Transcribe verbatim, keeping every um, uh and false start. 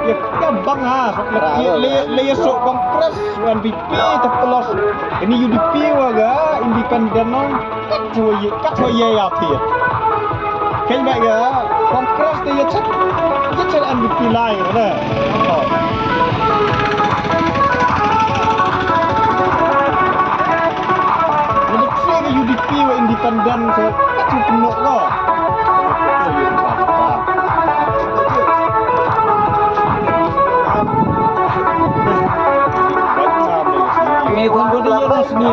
Ïa ka bang ha, le, le, le ïa suk Congress, U N P P, te plus ini U D P wa ga, independent no. Kat wa ye, kat wa ye ya phi. Kei ba ga, Congress te ye chat, ye chat N D P lai ga na. Oh. Ni de kse ga U D P wa independent, so kat wa pynok ga. Ngi thon ko de ye sni.